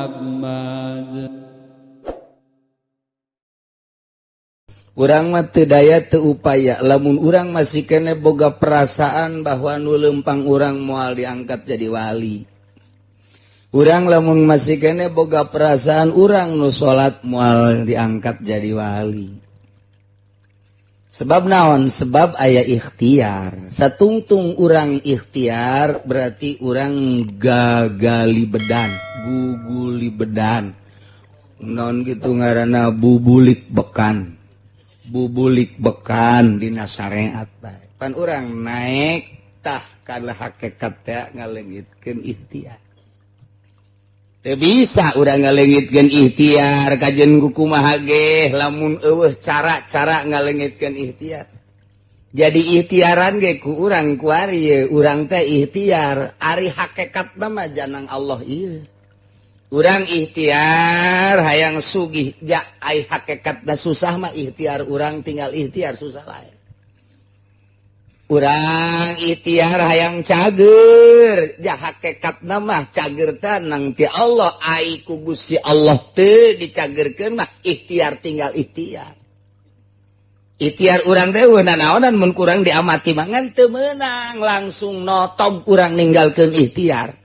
Muhammad. Urang mah teu daya, teu upaya, lamun urang masih kene boga perasaan bahwa nu lempang urang moal diangkat jadi wali. Urang lamun masih kene boga perasaan urang nu salat moal diangkat jadi wali. Sebab naon? Sebab aya ikhtiar. Satungtung urang ikhtiar berarti urang gagali bedan, guguli bedan, non gitu ngaranna, bubulik bekan, bubulik bekan dina syariat bae. Pan urang naik tah kana hakikat teh ngalengitkeun ikhtiar. Teu bisa urang ngalengitkeun ikhtiar kajen ku kumaha ge lamun eueuh cara-cara ngalengitkeun ikhtiar. Jadi ikhtiaran ge ku urang kuari ye, urang teh ikhtiar, ari hakikat mah janang Allah ieu. Urang ikhtiar hayang sugih ja, ai hakikatna susah mah ikhtiar urang tinggal ikhtiar susah lain. Urang ikhtiar hayang cager ja, hakikatna mah cager nang ti Allah, ai ku Gusti Allah teu dicagerkeun mah ikhtiar tinggal ikhtiar. Ikhtiar urang teh naonan mun kurang diamati mangan teu meunang, langsung notob urang ninggalkeun ikhtiar.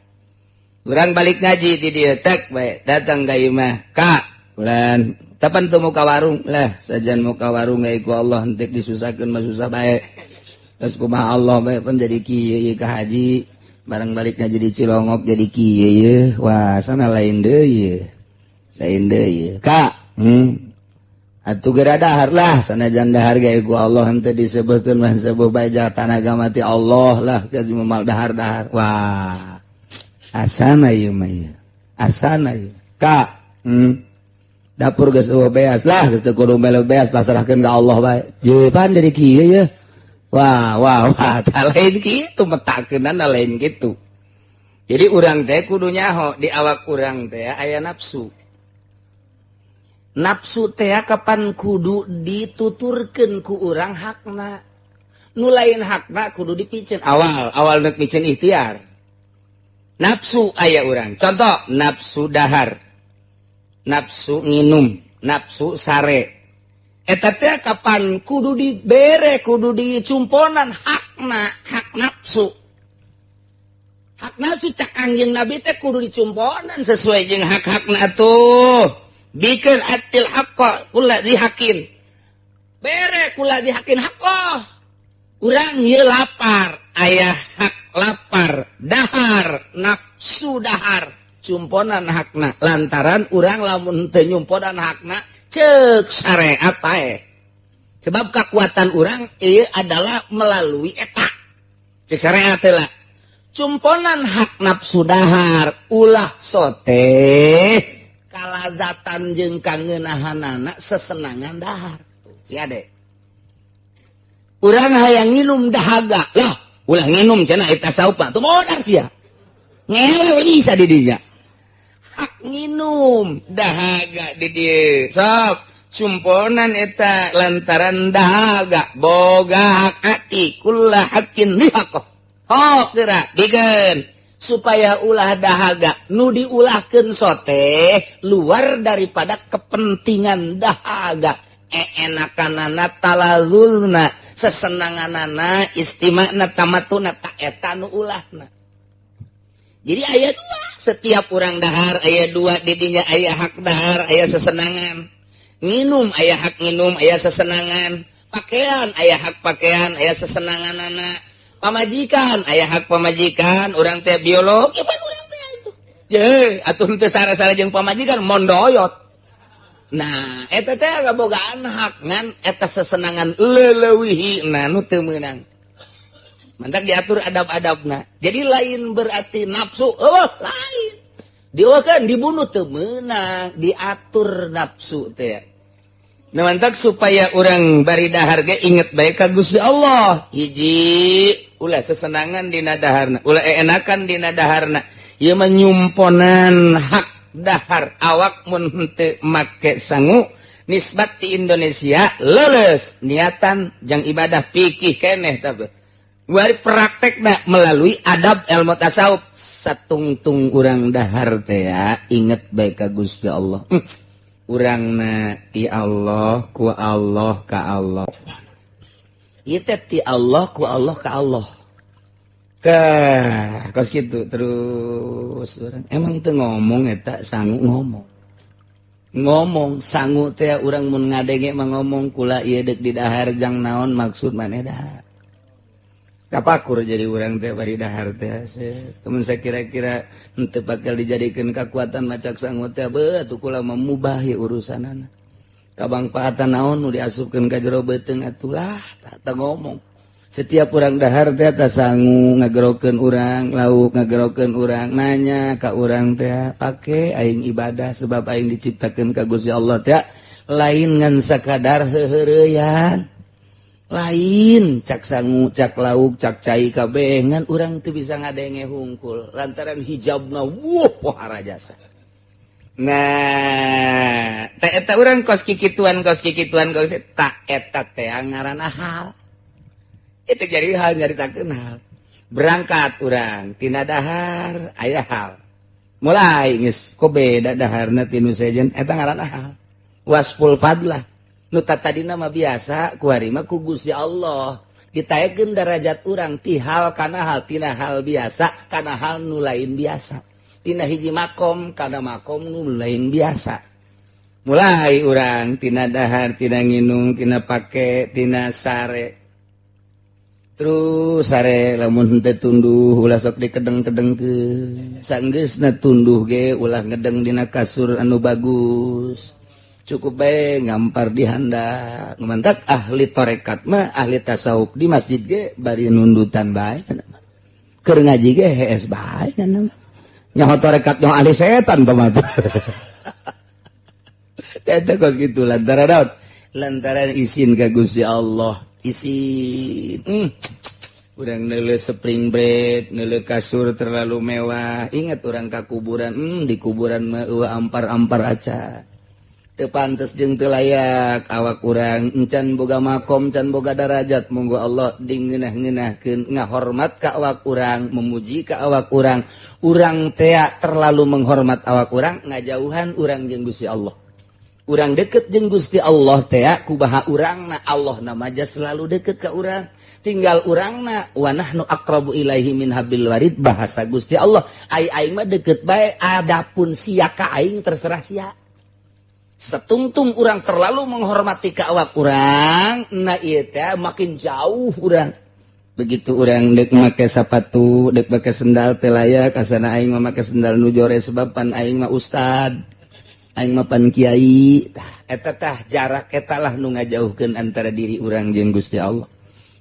Urang balik ngaji di dieu tek bae datang ka imah ka bulan tapan teu muka warung lah, sajan muka warung ku Allah hentek disusahkeun mah susah bae. Terus kumaha Allah bae pun jadi kieu ieu ka haji barang balik ngaji di Cilongok jadi kieu ieu. Wah, sana lain deui, lain deui ka. Atuh geura dahar lah, sanajan dahar ge ku Allah henteu disebutkeun mah sebuh bae, tanaga mati Allah lah geus moal dahar-dahar. Wah, asana ieu mah ieu, asana ieu ka. Dapur geus eueuh beas lah, geus teu kudu melu beas, pasrahkeun ka Allah bae. Ye pan jadi kieu ye. Wah wah wah, tah lain kitu metakeunana, lain kitu. Jadi urang teh kudu nyaho di awak urang teh aya nafsu. Nafsu teh kapan kudu dituturkeun ku urang hakna. Nu lain hakna kudu dipiceun awal awal nek miceun ikhtiar. Nafsu aya urang, contoh nafsu dahar, nafsu nginum, nafsu sare, eta teh kapan kudu dibere, kudu dicumponan hakna. Hak nafsu, hak nafsu cak Kangjeng Nabi teh kudu dicumponan sesuai jeung hak-hakna tuh. Bikin atil haqqa kulla dzi haqqin, bere kulla dzi haqqin haqqo. Urang ieu lapar, aya hak lapar, dahar, nafsu dahar, cumponan hakna, lantaran urang lamun teu nyumponan hakna cek syariat pae, sebab kekuatan urang ieu adalah melalui eta cek syariat lah. Cumponan hak nafsu dahar, ulah sote kalazatan jeung kangeunahanana sesenangan dahar. Si ade urang hayang nginum dahaga lah, ulah nginum cenah eta saupa tuh modar sia ngewe bisa di dinya. Hak nginum dahaga di dieu sok cumponan eta, lantaran dahaga boga hak ati kulla haqqin lihaqo. Oh, gerak bikin supaya ulah dahaga nu diulahkeun sote luar daripada kepentingan dahaga, enakanana, talazulna, sesenanganana, istimana, tamatuna, tak eta nu ulahna. Jadi aya dua, setiap orang dahar aya dua didinya, aya hak dahar, aya sesenangan. Nginum aya hak nginum, aya sesenangan. Pakaian aya hak pakaian, aya sesenangan. Anak pamajikan aya hak pamajikan. Urang teh biologi pan urang teh itu ye atuh teu sara-sara jeung pamajikan mondoyot. Nah, eta teh kabogaan hak, ngan eta sesenangan leleuwihina nu teu meunang. Mantak diatur adab-adabna. Jadi lain berarti nafsu oh lain dieuweuhkeun, dibunuh, teu meunang, diatur nafsu teh. Nah, mantak supaya orang bari dahar ge inget bae ka Gusti Allah. Hiji, ulah sesenangan dina daharna, ulah enakan dina daharna. Ieu mah nyumponan hak dahar. Awak mun henteu make sangu nisbat di Indonesia leles niatan jang ibadah, pikih keneh. Tapi Wari praktekna melalui adab ilmu tasawuf. Satungtung urang dahar teh ya, inget bae ka Gusti Allah. Urangna ti Allah, ku Allah, ka Allah. Ieu teh ti Allah, ku Allah, ka Allah. Tah, kos kitu terus urang emang teu ngomong eta sangu ngomong. Ngomong sangu teh urang mun ngadenge mah ngomong, "Kula ieu deuk didahar jang naon? Maksud maneh dahar?" Kapakur jadi urang teh bari dahar teh. Temen saya kira-kira henteu bakal dijadikeun kekuatan macak sangu teh, beuh atuh kula mah mubah ieu urusanana. Kabangpaatan naon nu diasupkeun ka jero beuteung atuh lah tak ngomong. Setiap urang dahar teh tah sangu ngagerokeun urang, lauk ngagerokeun urang, nanya ka urang teh, pake aing ibadah sebab aing diciptakeun ka Gusti Allah teh lain ngan sakadar heuheureyan, lain cak sangu, cak lauk, cak cai kabeh, ngan urang teu bisa ngadenge hungkul lantaran hijabna wuh pohara jasa. Nah, teh eta urang kos kikituan, kos kikituan, kos tak eta teh ngaranna hal. Itu jadi hal, nyaritakeun hal. Berangkat urang tina dahar aya hal, mulai geus kok beda daharna tinu sejen, eta ngaranna hal wasful fadlah. Nu tadina mah biasa, kuari mah ku Gusti Allah ditaekeun darajat urang ti hal kana hal, tina hal biasa kana hal nu lain biasa, tina hiji makom kana makom nu lain biasa. Mulai urang tina dahar, tina nginum, tina pake, tina sare, terus sare lamun henteu tunduh ulah sok dikedeng-kedengkeun, sanggeusna tunduh ge ulah ngedeng dina kasur anu bagus, cukup bae ngampar di handap. Mantak ahli torekat mah, ahli tasawuf di masjid ge bari nundutan bae, keur ngaji ge hees bae. Nyaho torekat, nyaho ahli setan mah eta kos kitu. Lantaran naon? Lantaran isin ka Gusti Allah, isin. Urang neuleuh spring bed, neuleuh kasur terlalu mewah, ingat urang ka kuburan. Di kuburan mah euweuh ampar-ampar aca, teu pantes jeung teu layak awak urang, encan boga makom, can boga darajat. Monggo Allah dingeunah-ngeunahkeun, ngahormat ka awak urang, memuji ka awak urang. Urang tea terlalu menghormat awak urang, ngajauhan urang jeung Gusti Allah. Urang deket jeung Gusti Allah tea kubaha urangna, Allah nama aja selalu deket ke urang, tinggal urangna. Wa nahnu aqrabu ilaihi min hablil warid, bahasa Gusti Allah. Ai aing mah deket bae, adapun sia ka aing terserah sia. Setungtung urang terlalu menghormati ke awak urang, nah ieu teh makin jauh urang. Begitu urang dek make sepatu, dek make sendal teh layak, kasana aing mah make sendal nu jore sebab pan aing mah ustad, aing mah pan kiai. Tah eta tah jarak eta lah nu ngajauhkeun antara diri urang jeung Gusti Allah.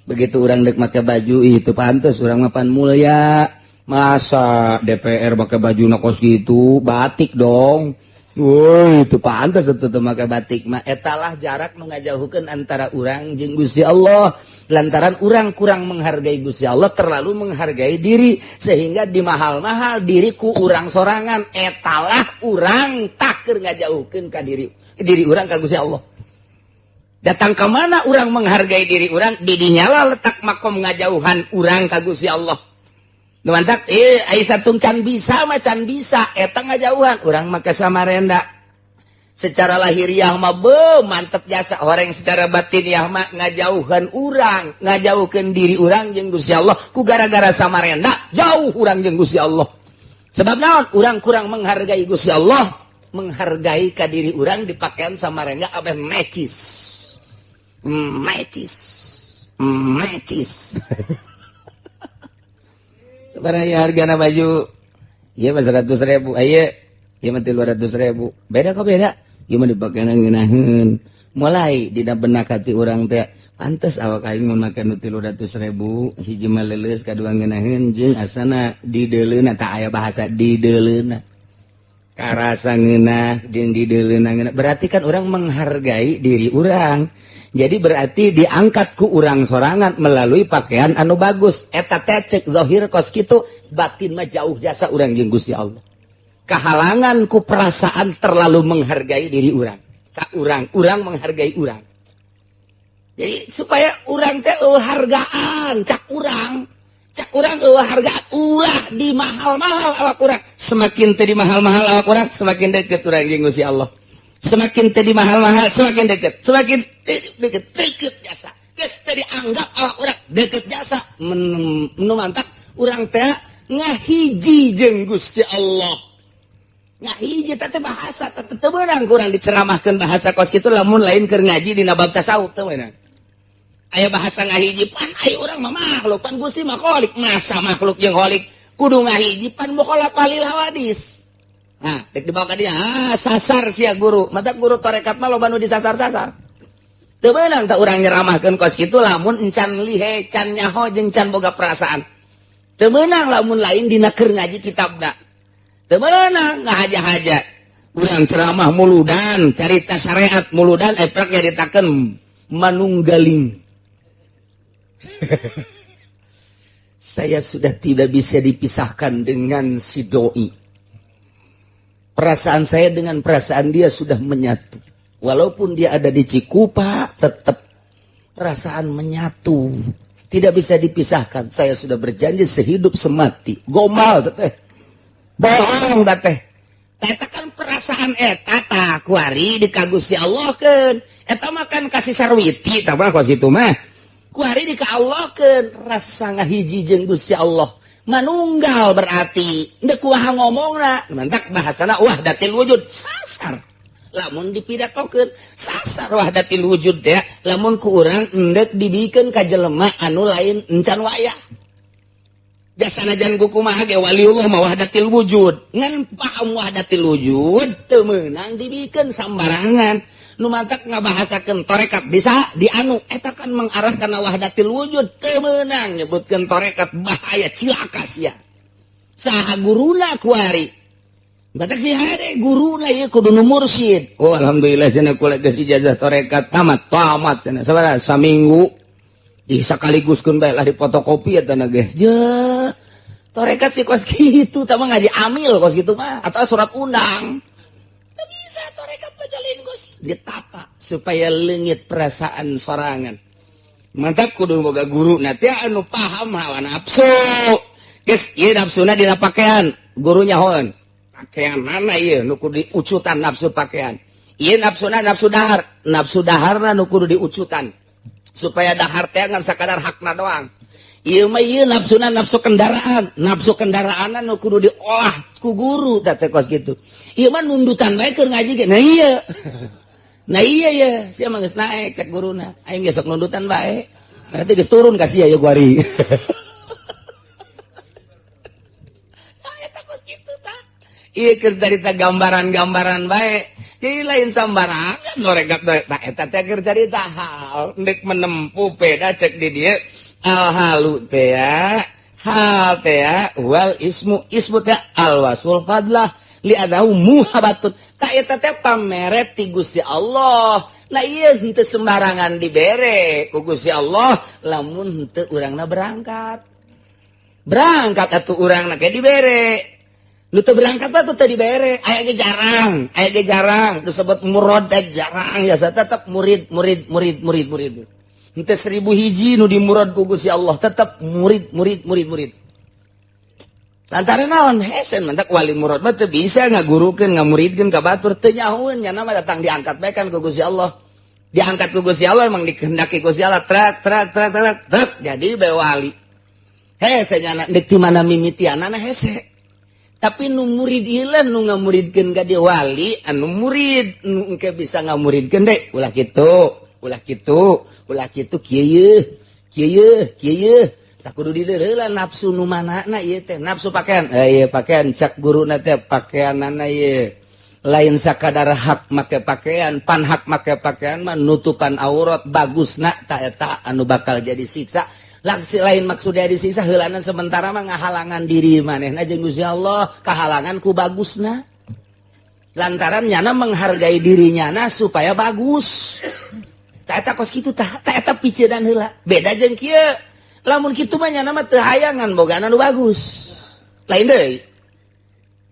Begitu urang dek make baju itu pantes, urang mah pan mulia, masa DPR make baju kos gitu, batik dong. Woi, itu pantas itu make batik mah. Etalah jarak nu ngajauhkeun antara urang jeung Gusti Allah, lantaran urang kurang menghargai Gusti Allah, terlalu menghargai diri sehingga di mahal-mahal diri ku urang sorangan. Etalah urang taker ngajauhkeun ka diri diri urang ka Gusti Allah. Datang ke mana urang menghargai diri urang, didinyalah letak makom ngajauhan urang ka Gusti Allah. Mantak eh satu can bisa mah can bisa eta ngajauhan urang maka Samarenda. Secara lahiriah mah be mantep jasa orang, secara batiniah mah ngajauhan urang, ngajauhkeun diri urang jeung Gusti Allah. Ku gara-gara Samarenda jauh urang jeung Gusti Allah. Sebab naon? Urang kurang menghargai Gusti Allah, menghargai ka diri urang. Di pakaian Samarenda abeh mecis mecis mecis. Sebenarnya harga baju iya mah 100.000, ayo iya mah 300.000, beda kok beda. Ieu mah dipake ngeunaheun. Mulai dina benak hati urang teh, pantes awak aing mun make nu 300.000, hiji mah leuleus, kadua ngeunaheun, jeung asana di deuleuna tak aya bahasa di deuleuna karasa ngeunah jeung di deuleuna ngeunah. Berarti kan urang menghargai diri urang, jadi berarti diangkat ku urang sorangan melalui pakaian anu bagus. Eta teh cek zahir kos kitu, batin mah jauh jasa urang jeung Gusti Allah, kehalangan ku perasaan terlalu menghargai diri urang ka urang, urang menghargai urang. Jadi supaya urang teh euweuh hargaan, cak urang euweuh hargaan, ulah di mahal-mahal awak urang. Semakin teh di mahal-mahal awak urang, semakin deket urang jeung Gusti Allah. Semakin teh di mahal-mahal, semakin deket, semakin deket, deket jasa. Geus teh dianggap awak urang deket jasa, nu mantak urang teh ngahiji jeung Gusti Allah. Ngahiji teh bahasa teh teu meunang kurang diceramahkeun bahasa kos kitu lamun lain keur ngaji dina bab tasawuf, teu meunang. Aya bahasa ngahiji, pan aya urang mah makhluk, pan Gusti mah khalik, masa makhluk jeung khalik kudu ngahiji, pan mukhalafah lil hawadis. Nah, dek dibawa ka dia, ah, sasar sia guru. Mata guru tarekat mah loba nu disasar-sasar. Teu meunang tah urang nyeramahkeun kos kitu lamun encan lihe, can nyaho jeung can boga perasaan. Teu meunang lamun lain dina keur ngaji kitabna. Teu meunang ngahaja-haja. Urang ceramah muludan, carita syariat muludan, eprak nyaritakeun manunggaling. Saya sudah tidak bisa dipisahkan dengan si doi. Perasaan saya dengan perasaan dia sudah menyatu. Walaupun dia ada di Cikupa, tetap perasaan menyatu. Tidak bisa dipisahkan. Saya sudah berjanji sehidup semati. Gombal teteh. Bohong teteh. Eta kan perasaan eta tah kuari di ka Gusti Allah kan. Eta mah kan kasih sarwiti tah mah kos kitu mah. Kuari di ka Allah kan rasa ngahiji jeung Gusti Allah. Manunggal berarti ndek kumaha ngomongna, mantak bahasana wahdatil wujud sasar. Lamun dipidatokeun sasar wahdatil wujud teh, lamun ku urang endek dibikeun ka jelema anu lain encan wayah. Jasanajan ku kumaha ge waliullah mah wahdatil wujud. Ngan paham wahdatil wujud teu meunang dibikeun sambarangan. Nu mantak ngabahasakeun tarekat bisa di anu eta kan mengarah kana wahdatil wujud, teu meunang nyebutkeun tarekat, bahaya, cilaka sia. Saha guruna kuari? Batak si hade guruna ieu kudu nu mursyid. Oh, alhamdulillah cenah, kula geus ijazah tarekat tamat, tamat cenah. Sabaraha saminggu? Ih, sakaliguskeun bae lah, difotokopi eta na ge. Je. Tarekat sih kos kitu, tah mah ngaji amil kos kitu mah atau surat undang. Teu bisa tarekat mah jalin kos ditata supaya leungit perasaan sorangan. Mantap kudu boga guru nanti anu paham hawa nafsu. Geus ieu nafsuna dina pakaian, guru nyahoeun. Pakaian mana ieu nu kudu diucutan nafsu pakaian? Ieu nafsuna nafsu dahar, nafsu daharna nu kudu diucutan. Supaya dahar teh ngan sakadar hakna doang. Ieu mah ieu nafsuna nafsu kendaraan, nafsu kendaraanna nu kudu diolah ku guru teh kos kitu. Ieu mah nundutan bae keur ngaji ge. Nah iya. Nah iya ya, sia mah geus naek cek guruna. Aing ge sok nundutan bae. Berarti geus turun ka sia ya kuari. Eta kos kitu tah. Ieu keur carita gambaran-gambaran bae. Jadi lain sambarangan norekat tah eta teh keur carita hal ndek menempuh beda cek di dieu al halu teh ya. Hal teh ya wal ismu, ismu teh al wasful fadlah li adahu muhabatun. Ta eta teh pamere ti Gusti Allah. Nah ieu henteu sembarangan dibere ku Gusti Allah lamun henteu urangna berangkat. Berangkat atuh urangna ge dibere. Nu teu berangkat mah teu dibere. Aya ge jarang, aya ge jarang disebut murad teh jarang ya, tetep murid murid murid murid murid. Henteu 1000 hiji nu dimurad ku Gusti Allah, tetep murid murid murid murid. Lantaran naon hesen mantak wali murad mah teu bisa ngagurukeun ngamuridkeun ka batur, teu nyahoeun nya mah datang diangkat bae kan ku Gusti Allah. Diangkat ku Gusti Allah emang dikehendaki Gusti Allah, trak trak trak trak trak jadi bae wali. Hese nya deuk ti mana mimitianana hese. Tapi nu murid ieu nu ngamuridkeun ka dia wali anu murid nu engke bisa ngamuridkeun deui ulah kitu, ulah kitu, ulah kitu, kieu yeuh, kieu yeuh, kieu yeuh. Tak kudu dideureulah nafsu nu manana ieu teh, nafsu pakaian. Eh ieu pakaian cak guruna teh pakaianana ieu. Lain sakadar hak make pakaian, pan hak make pakaian mah nutupan aurat bagusna ta eta anu bakal jadi siksa. Laksi lain maksudnya disiksa heulana sementara mah ngahalangan diri manehna jeung Gusti Allah, kahalangan ku bagusna. Lantaran nyana menghargai diri nyana supaya bagus. Ta eta kos kitu tah, ta eta piceunan heula. Beda jeung kieu. Lamun kitu mah nyana mah teu hayangan bogana nu bagus. Lain deui.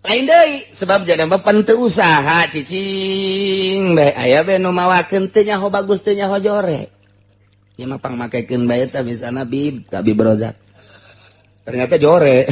Lain deui sebab jadi mah pan teu usaha cicing bae aya bae nu mawakeun teu nyaho bagus teu nyaho jore. Ieu mah pangmakekeun bae tah misalna bib ka Bib Rozak. Ternyata jore.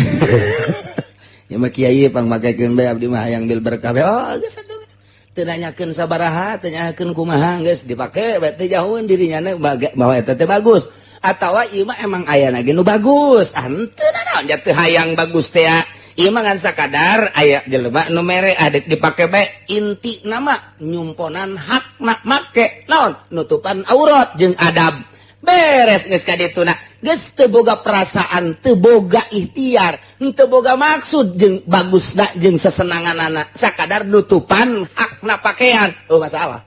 Ieu mah kiai pangmakekeun bae, abdi mah hayang bil berkah. Oh, geus atuh geus. Teu nanyakeun sabaraha, teu nanyakeun kumaha, geus dipake bae, teu jauheun dirinya bahwa eta teh bagus. Atawa ieu mah emang ayana ge nu bagus. Ah, henteu nanaon teu hayang bagus teh. Ieu mah ngan sakadar aya jelema nu mere adek dipake bae, inti nama nyumponan hakna make naon nutupan aurat jeung adab. Beres geus ka dituna, geus teu boga perasaan, teu boga ikhtiar, teu boga maksud jeung bagusna jeung sesenanganana, sakadar nutupan hakna pakaian. Oh, masalah.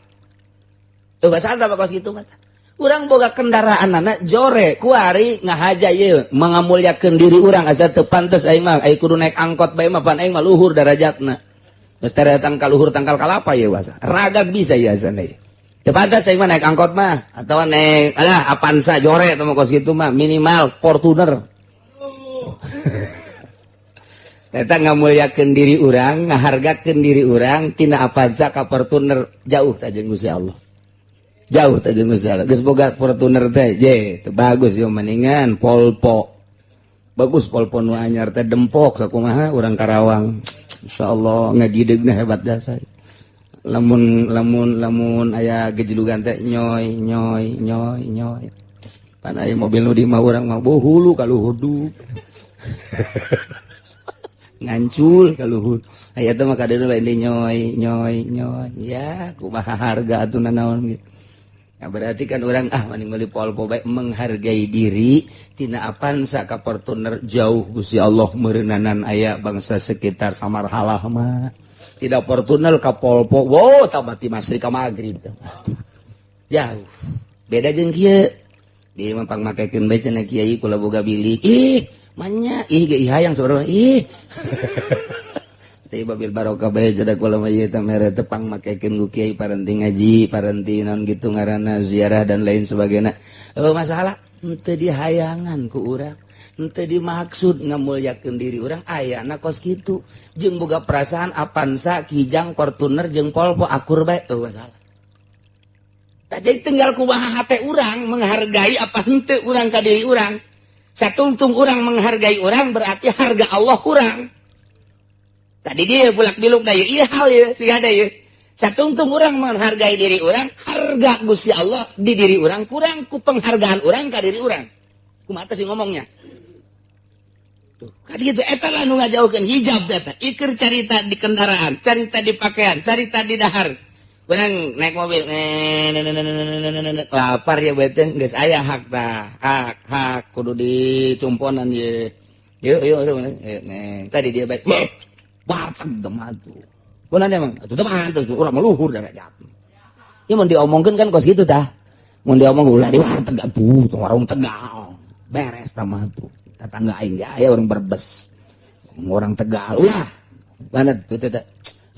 Oh, masalah apa kos kitu mah. Urang boga kendaraan anak jore kuari ngahaja ieu mengamuliakeun diri urang, asa teu pantes aing mah, aing kudu naik angkot bae mah, pan aing mah luhur darajatna. Geus datang ka luhur tangkal kalapa ieu asa. Ragag bisa ieu asana ieu. Teu pantes aing mah naik angkot mah atawa naik alah Avanza jore atau kos kitu mah, minimal Fortuner. Eta ngamuliakeun diri urang, ngahargakeun diri urang tina Avanza ka Fortuner jauh ta jeung Gusti Allah. Jauh teh jeung Gusti Allah. Geus boga Fortuner teh, je, teu bagus yo mendingan Volvo. Bagus Volvo nu anyar teh, dempok sakumaha urang Karawang. Insyaallah ngagidegna hebat jasa. Lamun lamun lamun aya gejelugan teh nyoy nyoy nyoy nyoy. Pan aya mobil nu di mah urang mah boh hulu ka luhur du. Ngancul ka luhur. Aya teh mah kadeuna lain di nyoy nyoy nyoy. Ya, kumaha harga atuh nanaon gitu. Nah, berarti kan orang ah mending meuli Volvo bae, menghargai diri tina Avanza ka Fortuner jauh. Gusti Allah meureunanan aya bangsa sekitar samarhalah mah tidak Fortuner ka Volvo, wow, tambah ti masri ka maghrib jauh beda jeung kieu. Di mah pangmakekeun bae cenah kiai, kula boga bilik, ih manya ih ge hayang saudara ih. Tiba bil barokah bae cenah kula mah, ieu teh mere teh pangmakekeun ku kiai, paranti ngaji, paranti naon gitu ngaranna ziarah dan lain sebagainya. Oh, masalah henteu dihayangan ku urang, henteu dimaksud ngamulyakeun diri urang, ayana kos kitu jeung boga perasaan Avanza, Kijang, Fortuner jeung Volvo akur bae. Oh, masalah. Tah, jadi tinggal kumaha hate urang menghargai apa henteu urang ka diri urang. Satungtung urang menghargai urang berarti harga Allah kurang. Tadi dia bulak biluk da ieu hal ieu sih ada ieu. Satungtung urang menghargai diri urang, harga Gusti Allah di diri urang kurang ku penghargaan urang ka diri urang. Kumaha sih ngomongnya? Tuh, kan gitu eta lah nu ngajauhkeun hijab eta. Iker carita di kendaraan, carita di pakaian, carita di dahar. Urang naik mobil, lapar ya beuteung, geus aya hak tah, hak hak kudu dicumponan ye. Yuk yuk yuk, tadi dia baik. Warteg dematu. Kunaon emang? Atuh teu pantes urang mah luhur derajat. Ieu mun diomongkeun kan kos kitu tah. Mun diomong ulah di warteg atuh, warung Tegal. Beres tah mah tuh. Tetangga aing ge aya orang Brebes. Orang Tegal ulah. Banget tuh teh.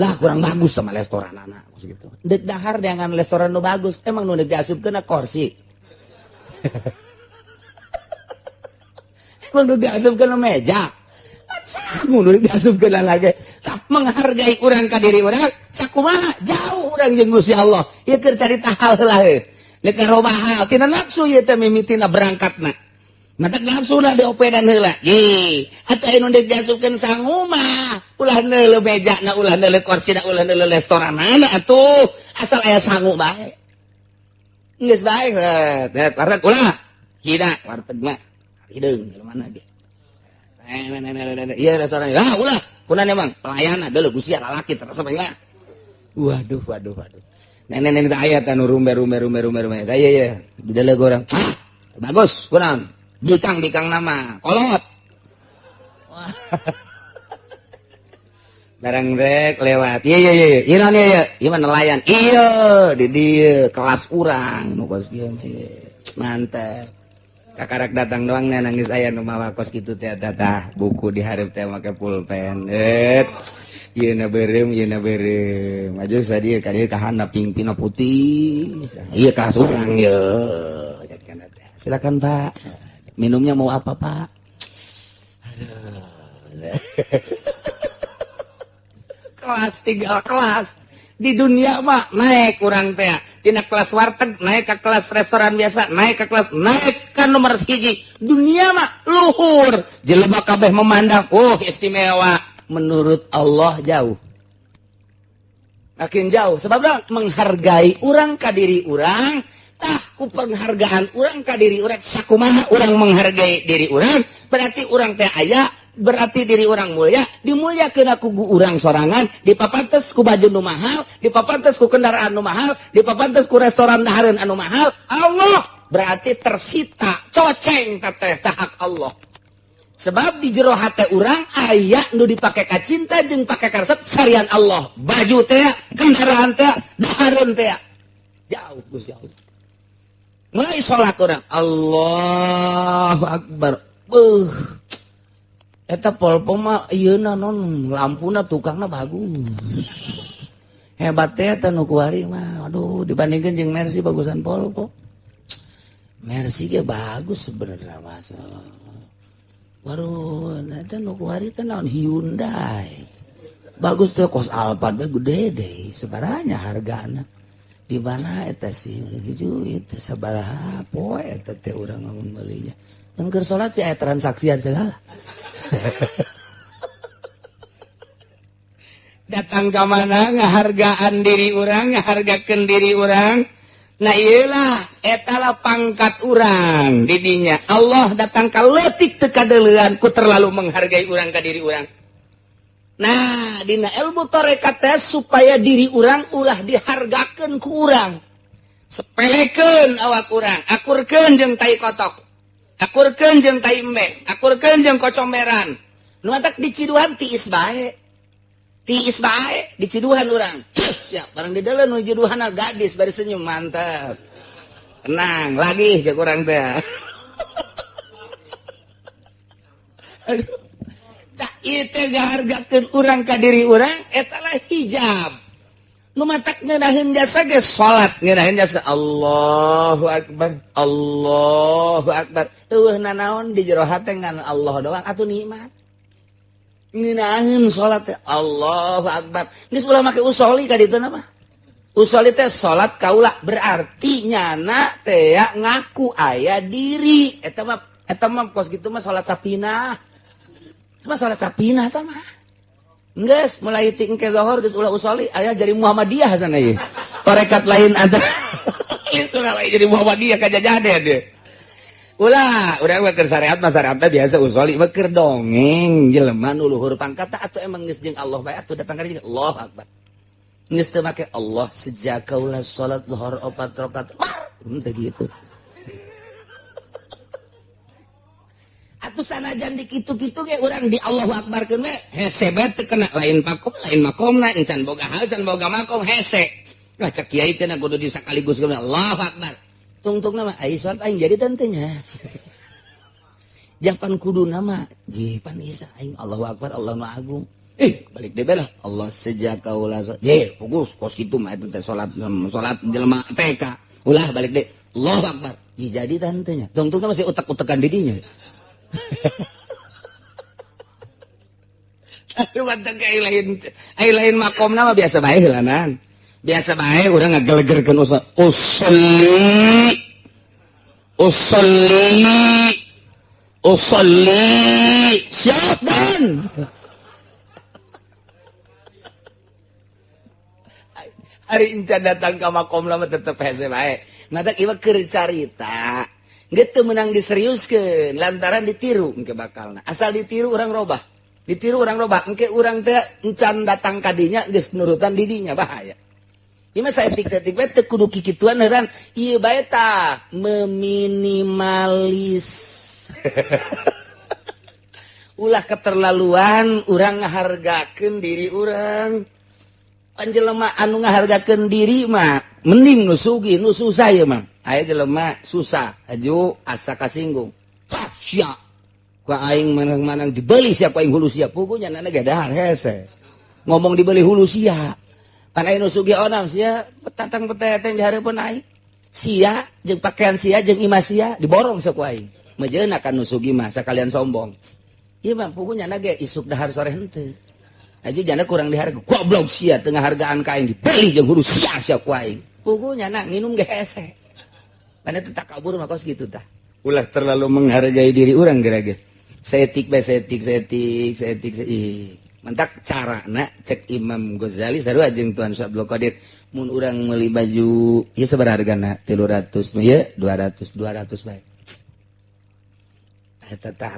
Lah, kurang bagus sama restoran anak kos gitu. Dek dahar dengan restoran nu bagus, emang nu diasupkeun kursi. Emang nu diasupkeun meja. Mundur diasupkeun lagi. Tak menghargai urang ka diri urang sakumaha jauh urang jeung Gusti Allah. Ieu keur carita hal heula heuh. Lek robah hal tina nafsu ieu teh mimitina berangkatna. Matak nafsuna diopedan heula. Ye, atuh anu deuk diasupkeun sangu mah ulah neuleuh mejana, ulah neuleuh korsina, ulah neuleuh restoranana atuh. Asal aya sangu bae. Geus bae heuh, warteg ulah. Hina warteg mah. Hideung mana ge. Iya restoran. Ah, ulah. Kunan emang pelayanan deuleu gusia lalaki terus ya. Waduh, waduh, waduh. Nenek-nenek teh aya teh nu rumbe rumbe rumbe rumbe rumbe. Tah iya iya, di deuleu urang. Ah, bagus, kunaon? Bikang-bikang nama, kolot. Barang rek lewat. Iya iya iya. Iya naon iya iya. Ieu mah nelayan. Iya, di dieu kelas urang nu kos kieu mah. Mantap. Kakarak datang doang nya nangis aya nu mawa kos kitu teh tah buku di hareup teh make pulpen. Ieu na beureum, ieu na beureum. Maju sadieu ka dieu ka handap pingpina putih. Ieu kelas urang ye. Silakan Pak. Minumnya mau apa Pak? Aduh. Kelas tiga kelas. Di dunia mah naik urang teh tina kelas warteg naik ke kelas restoran biasa, naik ke kelas, naik ke nomor hiji. Dunia mah luhur, jelema kabeh memandang oh istimewa. Menurut Allah jauh, makin jauh. Sebabnya menghargai urang ka diri urang. Tah, ku penghargaan urang ka diri urang, sakumaha urang menghargai diri urang, berarti urang teh aya, berarti diri urang mulia. Dimuliakeun ku urang sorangan, dipapantes ku baju nu mahal, dipapantes ku kendaraan nu mahal, dipapantes ku restoran dahareun anu mahal. Allah berarti tersita, coceng teh hak Allah. Sebab di jero hate urang aya nu dipake ka cinta jeung pake karesep sarian Allah. Baju teh, kendaraan teh, dahareun teh. Jauh Gusti Allah. Mulai salat urang, Allahu Akbar. Beuh. Eta Volvo mah ieuna non lampuna tukangna bagus. Hebat teh eta nu kuari mah. Aduh, dibandingkeun jeung Mercy bagusan Volvo. Mercy ge bagus sebenarnya mas. Baru eta nu kuari teh naon, Hyundai. Bagus teh, kos Alphard we gede deh sebaranya hargana. Di mana eta sih itu sabaraha poe eta teh urang lamun meulinya. Mun keur salat sih aya transaksian segala. Datang ke mana ngahargaan diri urang, ngahargakeun diri urang. Nah iyalah, etalah pangkat urang didinya. Allah datang ka leutik teu kadeulean ku terlalu menghargai urang ka diri urang. Nah, dina ilmu tarekat teh supaya diri urang ulah dihargakeun ku urang. Sepelekeun awak urang, akurkeun jeung tai kotok. Akurkeun jeung tai embe, akurkeun jeung kocomberan. Nu matak diciduhan tiis bae. Tiis bae diciduhan urang. Siap, barang di dalam nu ciduhan gadis bari senyum mantap. Tenang lagi cek urang teh. Aduh. Tah ieu teh ngahargakeun urang ka diri urang eta lah hijab. Nu matak ngeunaheun jasa ge salat ngeunaheun jasa Allahu Akbar, Allahu Akbar. Eueuh nanaon di jero hate ngan Allah doang atuh nikmat. Ngeunaheun salat teh Allahu Akbar. Geus ulah make usoli ka ditu mah. Usoli teh salat kaula berarti nyana teh ngaku aya diri. Eta mah kos kitu mah salat sapinah. Mah salat sapinah tah mah. Geus mulai tingke zuhur geus ulah usoli aya jadi Muhammadiyah sana ieu. Tarekat lain ada. Itu lain jadi Muhammadiyah kajajaden dia. Ulah, urang mah keur syariat mah syariat biasa usoli mah keur dongeng jelema nu luhur pangkat atuh emang geus jeung Allah bae atuh datang ka dieu Allahu Akbar. Geus teu make Allah sejak kaula salat zuhur 4 rakaat. Henteu gitu. Atuh sanajan di kitu-kitu ge urang di Allahu Akbar keun we hese bae teu kena lain pakom lain makomna encan boga hal can boga makom hese. Lah cek kiai cenah kudu di sakaligus keun Allahu Akbar. Tungtungna mah ai salat aing jadi tentenya. Japan kuduna mah jipan isa aing Allahu Akbar Allah Maha Agung. Balik deui lah Allah sejak kaula ye fokus kos kitu mah eta teh salat salat jelema TK. Ulah balik deui Allahu Akbar. Ji jadi tantenya. Tungtungna masih utek-utekan didinya. Lain makom nama biasa bae heulanan. Biasa bae urang ngagelegerkeun usolli usolli usolli siap dan hari encan datang ka makom lama tetep hese bae. Matak ieu keur carita. Gitu menang diseriuskeun lantaran ditiru engke bakalna. Asal ditiru urang robah. Ditiru urang robah engke urang teh encan datang ka dinya geus nurutan di dinya bahaya. Ieu mah saetik-saetik bae teu kudu kikituan heuran. Ieu bae tah meminimalis. Ulah keterlaluan urang ngahargakeun diri urang. Panjelema anu ngahargakeun diri mah mending nu sugih nu susah ieu mah. Aya jelema susah aju asa kasinggung. Tah sia. Ku aing manang-manang dibeli sia ku aing hulu sia. Pugunya nana ge dahar hese. Ngomong dibeli hulu sia. Kan aya nu sugih onam sia petatang peteteng di hareupeun aing. Sia jeung pakaian sia jeung imah sia diborong sia ku aing. Mejeuna kan nu sugih mah sakalian sombong. Ieu mah pugunya nana ge isuk dahar sore henteu. Aja janda kurang diharga, goblok sia, tengah hargaan ka aing, dibeli jeung huruf sia sia ku aing. Pugunya nak nginum ge hese. Karena itu takabur mah kos gitu tah. Ulah terlalu menghargai diri orang geura. Setik bae, setik setik setik setik. Mentak cara na cek Imam Ghazali sarua jeung Tuan Abdul Qadir, mun urang meuli baju ieu sabaraha hargana, 300, ieu 200, 200 bae. Eta tah.